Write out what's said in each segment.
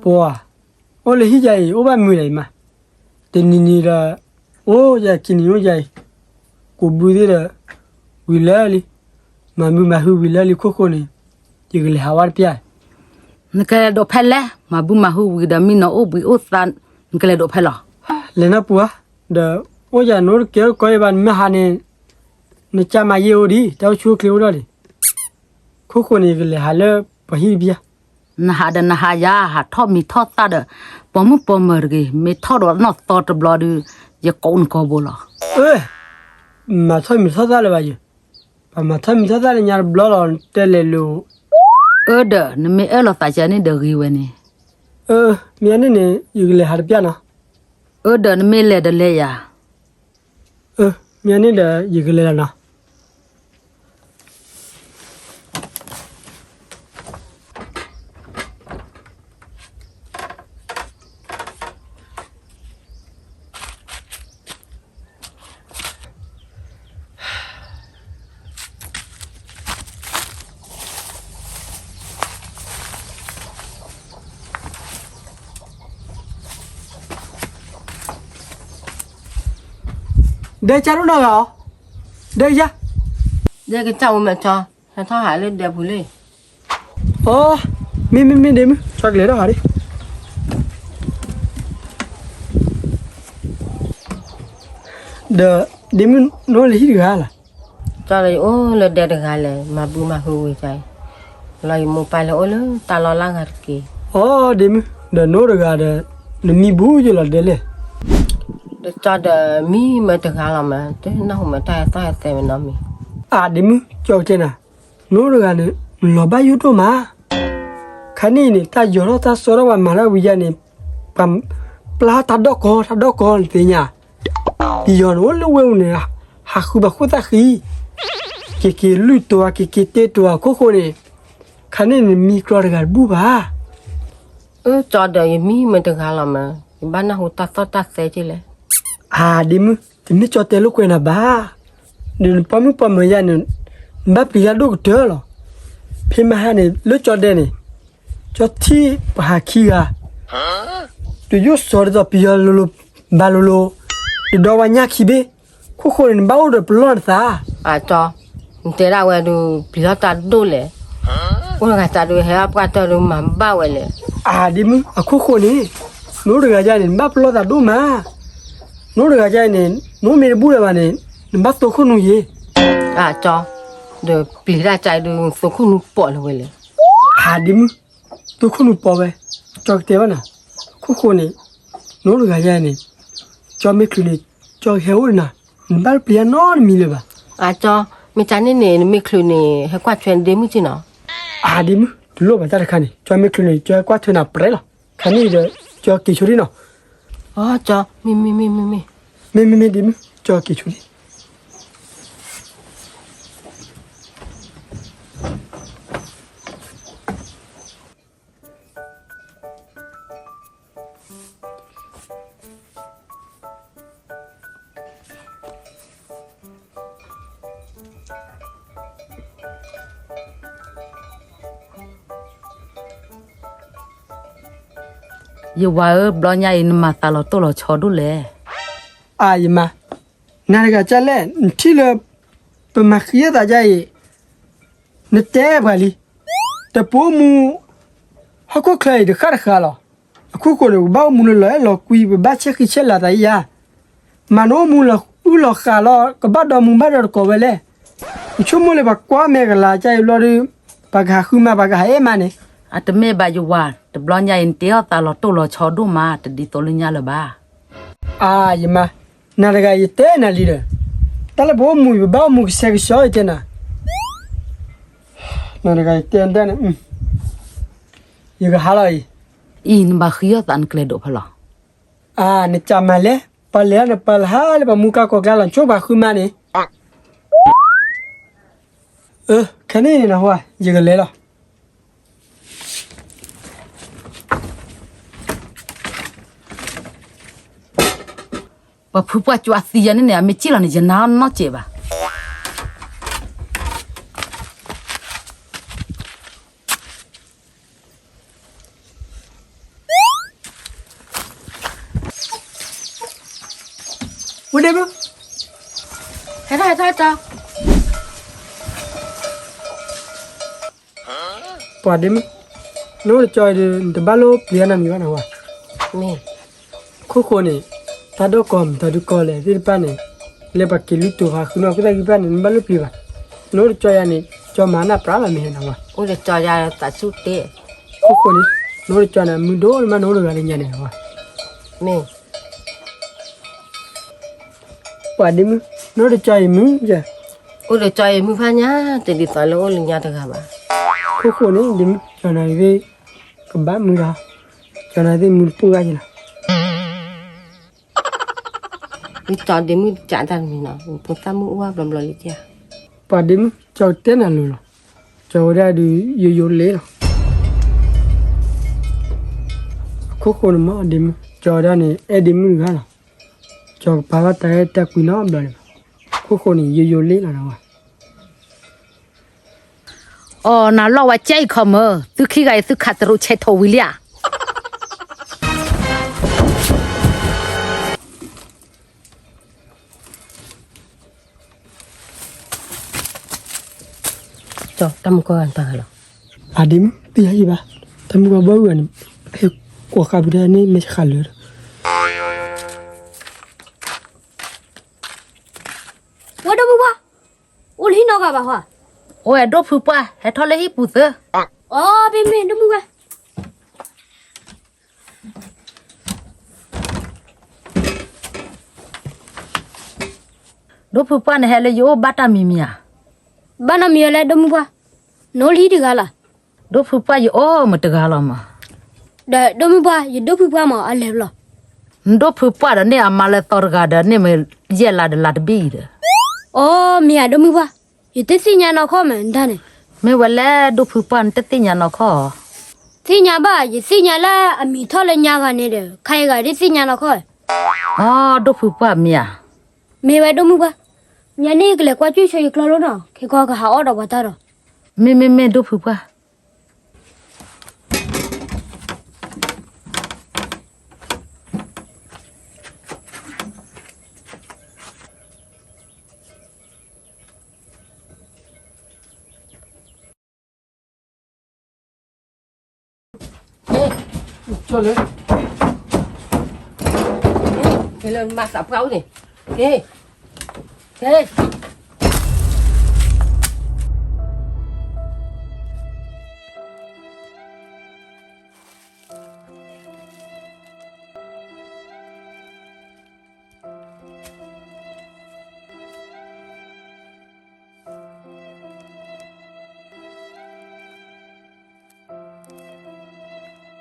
ပှၤ, အိၣ်လၢဟံၣ်ယၤအံၤ အိၣ်ဘၣ်မုာ်ဒံးအံၤမး, တနံၤနံၤဒီး အိၣ်ယၤခံနံၤအိၣ်ယၤအံၤ, ကူးဘုသ့ၣ်ဒီး ဝံၤလၢာ်လံ, မၤဘုမၤဟုဝံၤလၢာ်လံခိၣ်ဃိန့ၣ်, ယကလဲၤဟးဝဲတပျၢ်. နကလဲၤဒိးဖဲလဲၣ်, မၤဘုမၤဟုဝံၤဒီးမ့ၢ်နအိၣ်ဘှံးအိၣ်သါ, နကလဲၤဒိးဖဲလဲၣ်. လဲၤနီၢ်ပူၤဧါ, ဒီးအိၣ်ယၤနအိၣ်တကဲအိၣ်ကီယဘၣ် နမ့ၢ်ဟးန့ၣ်, နကၢ်မၤယ့ၢ်အိၣ်ဒံး တၢ်အိၣ်ဆူၣ်အိၣ်ချ့အိၣ်ဒီးလံ. ခိၣ်ဃိန့ၣ် ယကလဲၤဟးလၢပှၤဟံၣ်တပျၢ်. နဟးဒီးနဟးယၤ ဟးထီၣ်မံၤထီၣ်သၣ်ဒီး ပိာ်မုၣ်ပိာ်မၢၤတဂ့ၤ, မ့ၢ်ထီၣ်ဒီးနီၢ်သီတဘျီဒီး ယကိးနကိးဘိလီၤ. အၢ, မၤထီၣ်မံၤထီၣ်သၣ်လၢၤဘၣ်ယၤ, ပှၤမၤထီၣ်မံၤထီၣ်သၣ်လၢညါတဘျီလီၤ တဲလဲၤလိၤ. အၢဒီး နမ့ၢ်အၢၣ်လီၤသးကဲန့ၣ်ဒီးဂ့ၤဝဲန့ၣ်. အၢ, မ့ၢ်န့ၣ်န့ၣ် ယကလဲၤဟးတပျၢ်နီၤ. အၢဒီး နမ့ၢ်လဲၤဒီးလဲၤယၤ. အၢ, မ့ၢ်န့ၣ်ဒီး ယကလဲၤလီၤနီၤ. ဒဲကၢ်ဒိၣ်နီၢ်ဂၤအီၤ, ဒဲကၢ်, ဒဲကစၢ်အိၣ်မဲာ်ထီ, ဟဲထီၣ်ဟးလၢဒဲပူၤလံ. အိ, မ့ၢ်မ့ၢ်မ့ၢ်ဒ့မုၣ် ကၠီကလဲၤထီၣ်ဟးဒ့, ဒီး ဒ့မုၣ် နအိၣ်လၢဟံၣ်တဂၤလီၤ. ကၠီဒီးယအိၣ်လၢဒဲတဂၤလဲၣ် မၤဘုမၤဟုဝံၤတၢ်အံၤ, လီၤယမိၢ်ပၢ်လဲၤအိၣ်လၢတၢ်လီၢ်လၢ်ဂၤတက့ၢ်. အိ, ဒ့မုၣ် ဒီးနအိၣ်တဂၤဒီး နမံဘူးယလီၤဒဲလဲၣ်. ဒီးကၠီဒီးမံမ့ၢ်တဂၤလီၤမး တနၢ်ဟူမးတၢ်ဟဲသီၣ်ဟဲသဲမးနီတမံၤ. အၢ ဒ့မုၣ် ကၠီကတဲနၤ, နအိၣ်တဂၤန့ၣ် နလီၤဘၣ်ယိၣ်ဒိၣ်မး. ခါန့ၣ်အံၤန့ၣ် တၢ်ယီၤထီၣ်တၢ်စီထီၣ်ပှၤမၤတၢ်ဝံၤယၤန့ၣ်, ပှၤပျၢ်တၢ်ဒီၣ်ကီတၢ်ဒီၣ်ကီနသ့ၣ်ညါ, ပယီၤန့ၣ်အိၣ်လၢဝဲအူၤန့ၣ်, ဟးဃုပှၤဃိသၣ်ဃံ, က့ၤက့ၤလုၢ်တိၤဧါ က့ၤက့ၤတ့တိၤဧါ ခိၣ်ဃိန့ၣ်, ခါန့ၣ်နမံကြီတဂၤတဘူၣ်ဘၣ်. အၢ ကၠီဒီးယမံမ့ၢ်တဂၤလီၤမး, ယဘၣ်နၢ်ဟူတၢ်သီၣ်တၢ်သဲက့လဲၣ်. အၢ ဒ့မုၣ် တမ့ၢ်ကၠီတဲလိာ်ကွဲနၤဘၣ်. ဒီးနပိာ်မုၣ်ပိာ်မၢၤယၤန့ၣ်, နဘၣ်ပျံၤတၢ်ဒိၣ်ကတၢၢ်လီၤ. ဖဲမဟါန့ၣ် လၢကၠီဒဲန့ၣ်, ကၠီထံၣ်ပှၤဟးခံဂၤ, တယိၣ်စီၤဒ်သိးပယီၤလိၤလိၤ, ဘၣ်လိၤလိၤ, တဒီးဝဲညၣ်ခံဘ့ၣ်, ခိၣ်ဃိန့ၣ် နဘၣ်အိၣ်ဒီးပလီၢ်နသး. အၢ ကၠီ, နတဲဒၣ်ဝဲဒုး ပျံၤထီၣ်တၢ်ဒိၣ်လဲၣ်. အိၣ်တဂၤတၢ်ဒုးဟဲအပှၢ်တၢၢ်ဒုးမၤဘၣ်ဝဲလဲၣ်. အၢ ဒ့မုၣ် အခိၣ်ဃိန့ၣ်, နအိၣ်တဂၤယၤန့ၣ် နဘၣ်ပလီၢ်သးဒိၣ်မး. နအိၣ်တဂၤယၤန့ၣ် နအိၣ်မ့ၢ်တဘူၣ်လၢၤဘၣ်န့ၣ်, နဘၣ်သိခိၣ်နူာ်ယ့ၢ်. အၢ ကၠီ, ဒီးပျံၤတၢ်ကၠီဒုး သိခိၣ်နူာ်ပိာ်လၢၤဝဲလဲၣ်. အၢ ဒ့မုၣ်, သိခိၣ်နူာ်ပိာ်ဝဲ, ကၠီကတဲဘၣ်နၤ, အခိၣ်ဃိန့ၣ်, နအိၣ်တဂၤယၤန့ၣ်, ကၠီမ့ၢ်ချုးန့ၣ်, ကၠီကဟဲအိၣ်ဒီးနၤ, နဘၣ်ပျံၤနီတမံၤလၢၤဘၣ်. အၢ ကၠီ, မ့ၢ်ကၠီန့ၣ်န့ၣ် နမ့ၢ်ချုးန့ၣ် ဟဲကွၢ်ထွဲဒ့မုၣ်က့နီၤ. အၢ ဒ့မုၣ်, တလိၣ်ဘၣ်တၢ်တခါန့ၣ်, ကၠီမ့ၢ်ချုးန့ၣ် ကၠီဟဲကွၢ်ထွဲနၤပြဲလီၤ. ခါန့ၣ်ဒီး, ကၠီက့ၤဆိဒံနီၤ. အၢ ကၠီ, မ့ၢ်မ့ၢ်မ့ၢ်မ့ၢ်မ့ၢ်, မ့ၢ်မ့ၢ်မ့ၢ်ဒ့မုၣ်, ကၠီက့ၤဆိဒံ. ယဝၤဧၢ, ဘျီညါအံၤ နမၤသးလီၤတိၢ်လီၤဆီဒိၣ်လဲၣ်. အၢ ယမါ, နၤတဂၤကၢ်လဲၣ်, နထံၣ်လၢ ပမၤဃံအသးဒ်အံၤ, နတဲပှၤလံ. တပအိၣ်မူ ဟီၣ်ခိၣ်ချၢအံၤ တဃၣ်တဃၣ်လီၤ. အခိၣ်ဃိန့ၣ် ပဘၣ်အိၣ်မူလၢလီၤအဲၣ်လီၤကွံ, ပဘၣ်ဆဲးဃံဆဲးလၤသးယါ. မၤနအိၣ်မူလီၤအုၣ်လီၤဃာ်လီၤ, ကဘၣ်ဒီမူဘၣ်ဒီတကိးဝဲလဲၣ်. ယဆိကမိၣ်လၢပှၤကွၢ်မဲာ်ကလၤကၢ်အံၤဘျီဒီး, ပှၤကဟးဃုမၤ ပှၤကဟးအဲၣ်မၤန့ၣ်. အတမ့ၢ်ဘၣ်ယဝၤ, တဘျီညါအံၤ နတဲအီၣ်သးလီၤတိၢ်လီၤဆီဒိၣ်မး, တဒ်သိးလၢညါလၢၤဘၣ်. အၢ ယမါ, နၤတဂၤယတဲနၤလံဒီး, တၢ်လၢပအိၣ်မူအံၤ ပဘၣ်အိၣ်မူကဆှဲကဆှီအံၤတဲနၤ. နၤတဂၤယတဲဒၣ်န့ၣ်, ယကဟးလီၤအံၤ. အံၤ နဘၣ်ဃံအီၣ်သး နကလဲၤဒိးဖဲလဲၣ်. အၢ နကၢ်မၤလဲၣ်, ပှၤလဲၤလၢနပၢ်လၢဟါလၢပှၤမူကါကီၢ်ကျါလီၤ, ဆိပှၤဃုမၤန့ၣ်. အၢ ခဲန့ၣ်နဟါ, ယကလဲၤလီၤ. ပှၤဖုပှၢ်ကၠိအသံယၤန့ၣ်န့ၣ် အမ့ၢ်ကံၣ်လီၤန့ၣ် ယနါနီၢ်စဲးဘၣ်. ဝဲဒ့မုၣ်, ဟဲထီၣ် ဟဲထီၣ်ကၠီ, ပှၤဒ့မုၣ်, နအိၣ်တကၠီအံၤဒီး နတဘၣ်လိၣ်ပျံၤအါနမံၤဘၣ်နီၤဝဲ, မ့ၢ်, ခိၣ်ဃိန့ၣ်, တၢ်ဒိၣ်ကီမတၤဒုကီလဲၣ်သ့ၣ်တဖၣ်န့ၣ်, လၢပှၤက့ၤလုၢ်တိၤဖးဃုနီၣ် ကသၣ်ဂံၢ်ဘၣ်န့ၣ် နဘၣ်လိၣ်ပျံၤဘၣ်, နအိၣ်တကၠီယၤန့ၣ် ကၠီမၤနၢ်ပြးလီၤမ့ၢ်ဟဲနီၤဝဲ, အိၣ်တကၠီယၤသးဆူၣ်တ့ၢ်, ခိၣ်ဃိန့ၣ်, နအိၣ်တကၠီန့ၣ် မုၢ်ဒိၣ်န့ၣ်မး နအိၣ်တဂၤလၢညါန့ၣ်ဝဲ, မ့ၢ် ပှၤဒ့မုၣ်, နအိၣ်တကၠီအံၤမုၢ်ယဲ, အိၣ်တကၠီအံၤမုၢ်ဖးညါ, တဒ်သိးလၢအိၣ်လၢညါတဂၤဘၣ်, ခိၣ်ဃိန့ၣ် ဒ့မုၣ် ကၠီနၤသ့ၣ်, ကဘၣ်မုၢ်ဒီး, ကၠီနၤသ့ၣ်မုၢ်တပိၢ်ဂၤယဲလီၤ, မ့ၢ်ကၠီဒ့မုၣ်ကးတၢ်တမံၤနီၤ, ဖိသၣ်မုၣ်အိၣ်ဝဲဘျီဘျီလံကဲ, ပှၤဒ့မုၣ် ကၠီကတဲနၤလိၤလီၤ, ကၠီဝဲဒၣ်ဒုးယိယိလ့လီၤ အခိၣ်ဃိန့ၣ်မ့ၢ်ဒ့မုၣ် ကၠီဝဲဒၣ်န့ၣ် အဲၣ်ဒ့မုၣ်တဂၤလီၤ, ကၠီကပာ်ဘၣ်တၢ်အဲၣ်တၢ်ကွံနီတဘျီလၢၤဘၣ်, ခိၣ်ဃိန့ၣ် ယိယိလ့လီၤနီၤဝဲ, အိ နၤလီၤဝဲကဲအံၤခီမၢ်, သုခံဂၤအံၤသုခးတရူးဆဲးထိးဝံၤလံဧါ, ကၠီ တၢ်မုၢ်ကီၢ်ဂၤန့ၣ်ပာ်ဂၤလီၤ, အဒ့မုၣ် တယၤယံၤဘၣ်, တၢ်မုၢ်ကီၢ်ဘီဂၤန့ၣ်, ဟဲကွၢ်ဃာ်ပူၤတၢ်န့ၣ် မ့ၢ်ဆဃးလၢာ်ဒီး ဝဲဒိၣ်မုၢ်ပှၢ်, အိၣ်လၢဟံၣ်နီတဂၤဘၣ်ဟီ, အိၣ်ဝဲဒိၣ်ဖုပှၢ် ဟဲထီၣ်လၢဟံၣ်ပူၤသၢ, အိ မ့ၢ်မ့ၢ် ဒိၣ်မုၢ်ပှၢ် ဒိၣ်ဖုပှၢ်န့ၣ်ဟဲလၢယအိၣ်ဘၣ်တၢ်မံၤမံၤဧါ, ဘၣ်နီတမံၤဝဲလၢဒိၣ်မုၢ်ပှၢ်, နအိၣ်လၢဟံၣ်တဂၤလီၤ, ဒိၣ်ဖုပှၢ်ယအိၣ်မုာ်တဂၤလီၤမး, ဒီးဒိၣ်မုၢ်ပှၢ် ယဒိၣ်ဖုပှၢ်မး အလဲၤဘျီ, နဒိၣ်ဖုပှၢ်ဒီးန့ၣ်အမါလၢသီတဂၤဒီးန့ၣ်မ့ၢ်ယဲၢ်လါဒီးလါတဘ့ၣ်အံၤဒီး, အိ မ့ၢ်ဧါ ဒိၣ်မုၢ်ပှၢ်, ယတသ့ၣ်ညါနီၢ်ခီၣ်မး နတၢ်န့ၣ်, မ့ၢ်ဝဲလၢဒိၣ်ဖုပှၢ် နတသ့ၣ်ညါနီၢ်ခီၣ်, သ့ၣ်ညါဘၣ် ယသ့ၣ်ညါလၢအမံၤထီၣ်လၢညါဂၤန့ၣ်ဒီး ခါအံၤဂၤဒ်သ့ၣ်ညါနီၢ်ခီၣ်, အိ ဒိၣ်ဖုပှၢ်မ့ၢ်ဧါ, မ့ၢ်ဝဲဒိၣ်မုၢ်ပှၢ်, ညါန့ၣ်ကလဲၤကွၢ်ကၠူၣ်ဆိယကျီလိနီၤ ခဲကီကဟးအီၣ်ဒီးပှၤတၢ်ဒီး, မ့ၢ်မ့ၢ်မ့ၢ်ဒိၣ်ဖုပှၢ် ကၠီလၢ, က့ၤလၢမၤသးပှၢ်အိၣ်န့ၣ်, က့ၤ,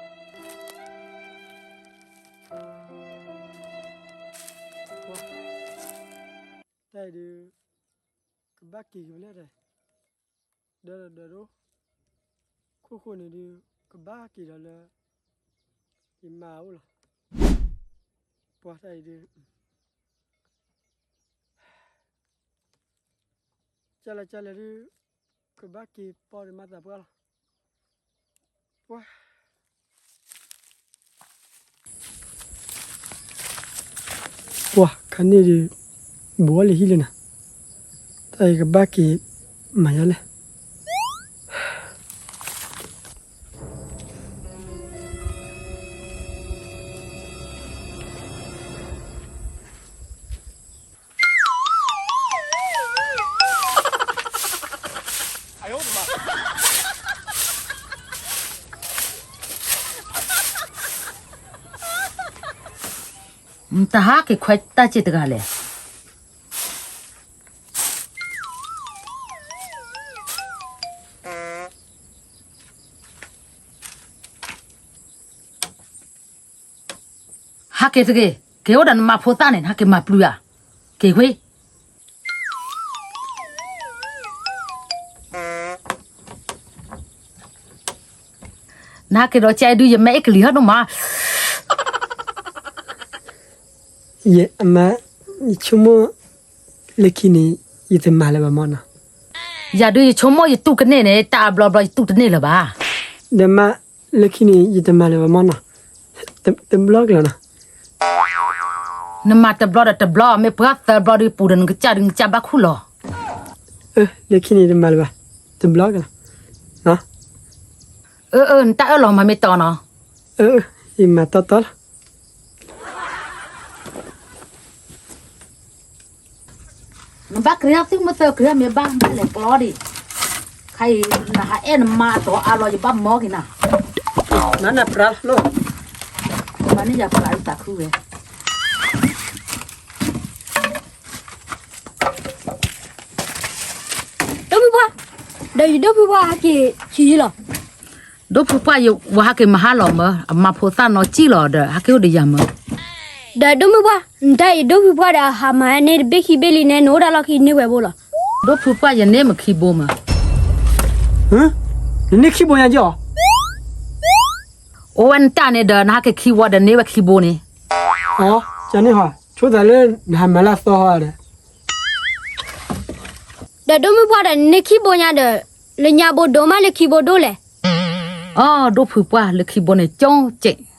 က့ၤ တၢ်အံၤဒုး ကဘၣ်က့ၤက့ၤဝဲလၢ ဒၢဒီးဒၢဒိၣ်, ခိၣ်ဃိန့ၣ်ဒုး ကဘၣ်က့ၤဒီးလၢ ယမါအအိၣ်လီၤ, ပှၤတၢ်အံၤဒုး ကၢ်လဲၣ်ကၢ်လဲၣ်ဒုး ကဘၣ်က့ၤပီဒီးမၤသးပှၢ်လီၤ, ပှၤ ပှၤခါန့ၣ်ဒုး ဘူးအီၣ်လၢဟံၣ်လၢနၤ, တၢ်အံၤကဘၣ်က့ၤမၤယါလဲၣ်. နတဟးက့ၤခွဲးတၢ်စ့ၢ်တဂၤလဲၣ်. ဟးက့ၤတဂ့ၤ, က့ၤအိၣ်ဒီးနမါဖိသၣ်န့ၣ် နဟးက့ၤမၤပျုၤဧါ, က့ၤကွံာ် နဟးက့ၤဒီးကဲဒုး ယမ့ၢ်အ့ၣ်ကလံၤဟီဒိၣ်မး. ယမါ, ယဆိကမိၣ် လၢခံန့ၣ် ယတမၤလၢၤဘၣ်မနီၤ. ယၤဒုးယဆိကမိၣ်ယတူၢ်ကန့ၢ်န့ၣ် တၢ်အဘျီဘျီယတူၢ်တန့ၢ်လၢၤဘၣ်. ဒီးမါ, လၢခံန့ၣ် ယတမၤလၢၤဘၣ်မနီၤ, တဘျီကလီၤနီၤ. နမၤတဘျီဒီးတဘျီ, မ့ၢ်ပှၤသၢဘျီဒီးပူၤဒီး နကစၢ်ဒုး နကစၢ်ဘၣ်ခူၣ်လီၤ. အၢ လၢခံန့ၣ်တမၤလၢၤဘၣ်, တဘျီကလီၤ. အၢ အၢ နတၢ်အၢၣ်လီၤမၤမ့ၢ်တီနီၤ. အၢ အၢ ယမၤတီတီလီၤ. နဘၣ်ကြၢးသုမ့ၢ်သၢကြၢး မ့ၢ်ဘၣ်ဘၣ်လဲၤကျီဒံး. ခဲအံၤ နဟးအဲၣ်နမါအတီၤအါလီၤ ယဘၣ်မီက့ၤနၤ. မၤနၢ်ပြးလီၤ, မၤန့ၢ်ယၤပြးသးခုဝဲ. ဒိၣ်ဖုပှၢ်, ဒီးယဒိၣ်ဖုပှၢ်ဟဲက့ၤဆံးယံလီၤ. ဒိၣ်ဖုပှၢ်, ယဝဲဟဲက့ၤမဟါလီၤမၢ, အမါဖိသၣ်နီၢ်ကံၣ်လီၤဒီး ဟဲက့ၤအိၣ်ဒီးယၤမၢ. ဒီးဒိၣ်မုၢ်ပှၢ်, နတၢ်အံၤဒိၣ်ဖုပှၢ်ဒီးအဟးမၤန့ၢ်တဘ့ၣ်ခံဘ့ၣ်လံန့ၣ် နအိၣ်ဒၣ်လီၢ်ခံန့ၢ်ဝဲဘိလီၤ. ဒိၣ်ဖုပှၢ်, ယန့ၢ်မခံဘိမၢ. နန့ၢ်ခံဘိညါကီၢ်. အိၣ်ဝဲနတၢ်န့ၣ်ဒီး နဟဲက့ၤခံဝီဒီးန့ၢ်ဝဲခံဘိန့ၣ်. ကန့ၢ်ဟီ, ဆိသးလၢနဟးမၤလၢအသီဟီဒီး. ဒီးဒိၣ်မုၢ်ပှၢ်ဒီး နန့ၢ်ခံဘိညါဒီး လၢညါဘိဒိၣ်မးလၢခံဘိဒိၣ်လဲၣ်. အီ ဒိၣ်ဖုပှၢ်, လၢခံဘိန့ၣ်ကၠိကဲး.